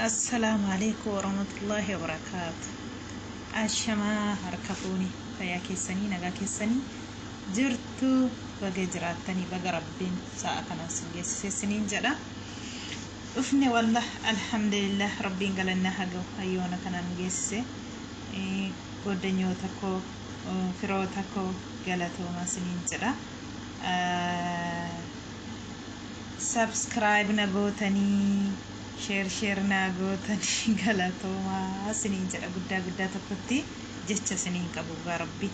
Assalaamu alaikum warahmatullaahi wabarakaatu. Ashamaa harka fuuni fayyaa keessanii nagaa keessanii jirtu baga jiraattanii baga rabbiin sa'a kanaan sin geessise siniin jedha. Dhufne wallah alhamdulillah rabbiin galannaa haa ga'u hayyoona kanaan nu geessise. Goddanyoota koo firoota koo galatoomaa siniin jedha. Subscribe na gootanii share share naa gootanii galatoomaa siniin jedha guddaa guddaa tokkotti jecha siniin qabu dhugaa rabbi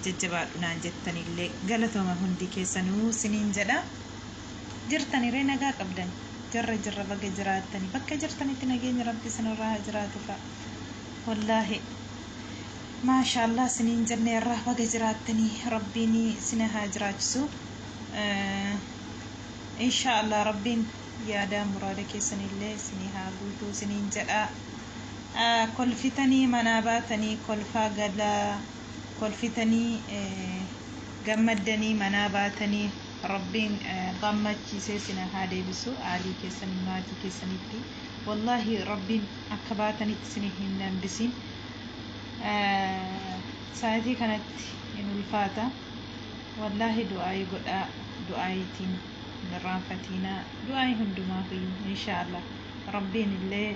jajjabaadhu naan jettanillee galatooma hundi keessanuu siniin jedha. Jirtaniree nagaa qabdan jirra jirra baga jiraattanii bakka jirtanitti nageenya rabbi isinirraa haa jiraatu fa'a. Wallaahi maashaallah siniin jenne irraa baga jiraattanii rabbiin isin haa jiraachisu. Insha Allah rabbiin yaadaa muraada keessanillee isinii haa guutuu isiniin jedha. Kolfitanii manaa baatanii kolfaa galaa kolfitanii gammaddanii manaa baatanii rabbiin gammachiisee isin haa deebisu aalii keessanii maatii keessanitti. Wallaahi rabbiin akka baatanitti isin hin hambisiin. Sa'aatii kanatti hin ulfaata. Wallaahi du'aayii godhaa du'aayiitiin hin irraanfatiinaa du'aayii hundumaafiyyuu inshaa Allah rabbiin illee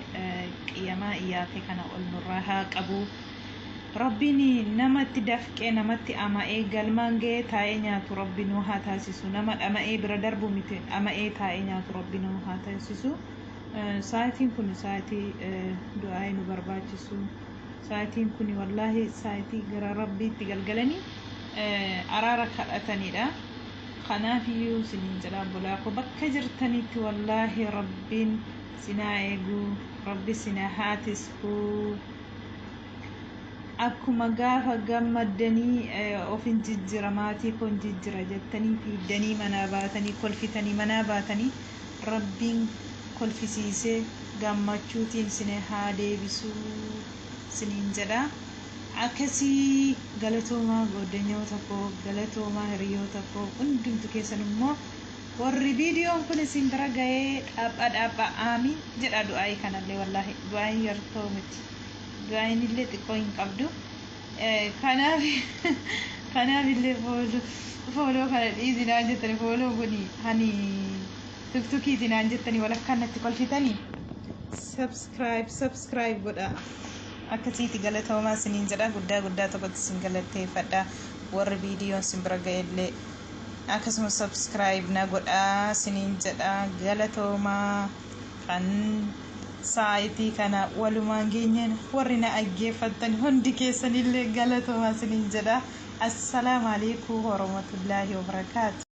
qiyamaa iyyaate kana ol nurraa haa qabu rabbiin namatti dafqee namatti ama'ee galmaan ga'ee taa'ee nyaatu rabbi nuu haa taasisu nama dhama'ee bira darbu miti dhama'ee taa'ee nyaatu rabbi nuu haa taasisu sa'aatiin kun sa'aatii du'aayii nu barbaachisu Sa'atiin kuni wallaahi sa'atii gara rabbiitti galgalanii araara kadhatanidha. Kanaaf iyyuu isiniin jedha obbolaa koo bakka jirtanitti wallaahi rabbiin sinaa eegu rabbi sina haa tisku. Akkuma gaafa gammaddanii of hin jijjira maatii koo hin jijjira jettanii fiiddanii manaa baatanii kolfitanii manaa baatanii rabbiin kolfisiisee gammachuutiin sin haa deebisu siniin jedha. Akkasii galatoomaa gooddanyoota koo galatoomaa hiriyoota koo hundumtu keessan immoo warri viidiyoon kun isin bira ga'ee dhaaphaa dhaaphaa aamiin jedha du'aayii kanallee wallaahi du'aayiin yartoo miti du'aayiin illee xiqqoo hin qabdu kanaaf kanaaf illee fooloo kana dhiisinaa jettani fooloo kuni hani Tuktukiiti naan jettanii walakkaan natti kolfitanii. Subscribe subscribe godha. Akkasiiti galatoomaa isiniin jedha guddaa guddaa tokkotti isin galateeffadha warri viidiyoon isin bira ga'ellee akkasuma subscribe na godha isiniin jedha galatoomaa kan saayitii kana walumaan geenyeen warri na dhaggeeffattan hundi keessanillee galatoomaa isiniin jedha assalaamu alaikum warahmatullaahi wabarakaatu.